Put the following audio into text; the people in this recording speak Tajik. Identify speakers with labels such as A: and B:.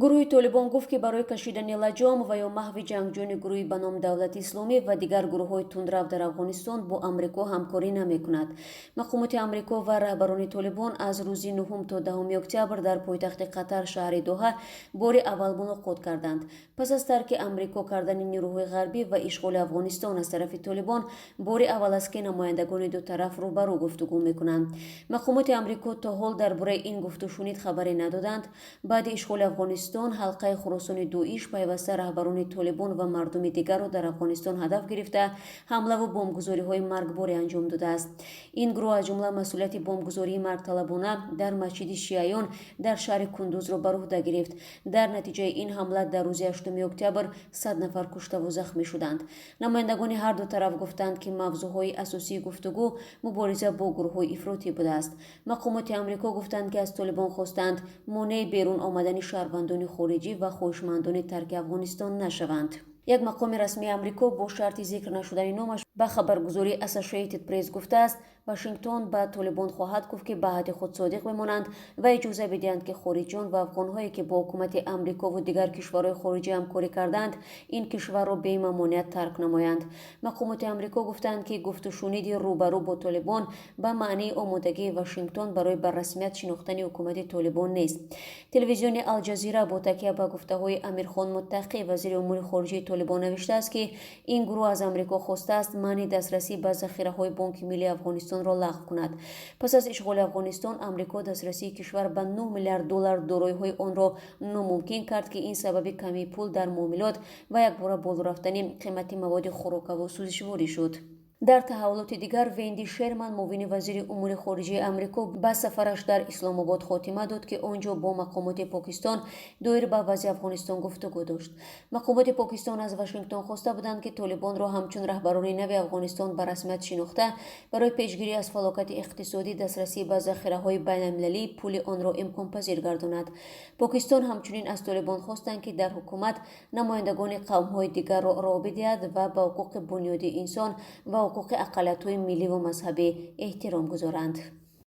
A: Гурӯҳи Толибон гуфт, ки барои кашидани лаҷом ва ё маҳви ҷангҷӯёни гурӯҳи ба номи Давлати Исломӣ ва дигар гурӯҳҳои тундрав дар Афғонистон бо Амрико ҳамкорӣ намекунад. Мақомоти Амрико ва раҳбарони Толибон аз рӯзи 9 то 10 октябр дар пойтахти Қатар, шаҳри Доҳа, бори аввал мулоқот карданд. Пас аз тарки Амрико кардани нерӯҳои ғарбӣ ва ишғоли Афғонистон аз тарафи Толибон, бори аввал аст, ки намояндагони ду тараф рӯбарӯ гуфтугӯ мекунанд. Мақомоти Амрико то ҳол дар бораи ин гуфтушунид хабаре надоданд. Баъди ишғоли Афғонистон ҳалқаи Хуросони Доиш пайваста раҳбарони Толибон ва мардуми дигарро дар Афғонистон ҳадаф гирифта, ҳамлаву бомбгузориҳои маргборе анҷом додааст. Ин гурӯҳ аз ҷумла масъулияти бомбгузории маргталабона дар масҷиди шиаён дар шаҳри Кундузро бар уҳда гирифт. Дар натиҷаи ин ҳамла дар рӯзи 8 октябр 100 нафар куштаву захмӣ шуданд. Намояндагони ҳар ду тараф гуфтанд, ки мавзӯъҳои асосии гуфтугӯ мубориза бо гурӯҳҳои ифротӣ будааст. Мақомоти Амрико гуфтанд, ки аз Толибон хостанд, монеи берун омадани шаҳрвандони хориҷӣ ва хоҳишмандони тарки Афғонистон нашаванд. Як мақоми расмии Амрико бо шарти зикр нашудани номаш ба хабаргузории Associated Press гуфтааст, Вашингтон ба Толибон хоҳад гуфт, ки ба аҳди худ содиқ бимонанд ва иҷоза бидиҳанд, ки хориҷиён ва афғонҳое, ки бо ҳукумати Амрикову дигар кишварҳои хориҷӣ ҳамкорӣ карданд, ин кишварро бемамоният тарк намоянд. Мақомоти Амрико гуфтанд, ки гуфтушуниди рӯбарӯ бо Толибон ба маънии омодагии Вашингтон барои ба расмият шинохтани ҳукумати Толибон нест. Телевизиони Алҷазира бо такя ба гуфтаҳои Амирхон Муттақӣ, вазири умури хориҷии Толибон, навиштааст, ки ин гурӯҳ аз Амрико хостааст, манъи дастрасӣ ба захираҳои Бонки Миллии Афғонистонро лағв кунад. Пас аз ишғоли Афғонистон Амрико дастрасии кишвар ба 9 миллиард доллар дороиҳои онро номумкин кард, ки ин сабаби камии пул дар муомилот ва якбора боло рафтани қимати маводи хӯрокаву сӯзишворӣ шуд. Дар таҳаввулоти дигар, Венди Шерман, муовини вазири умури хориҷии Амрико, ба сафараш дар Исломобод хотима дод, ки он ҷо бо мақомоти Покистон доир ба вазъи Афғонистон гуфтугӯ дошт. Мақомоти Покистон аз Вашингтон хоста буданд, ки Толибонро ҳамчун раҳбарони нави Афғонистон ба расмият шинохта, барои пешгирӣ аз фалокати иқтисодӣ дастрасӣ ба захираҳои байналмилалии пули онро имконпазир гардонад. Покистон ҳамчунин аз Толибон хостанд, ки дар ҳукумат намояндагони қавмҳои дигарро роҳ бидиҳад ва ба ҳуқуқи бунёдии инсон ва ҳуқуқи ақаллиятҳои милливу мазҳабӣ эҳтиром гузоранд.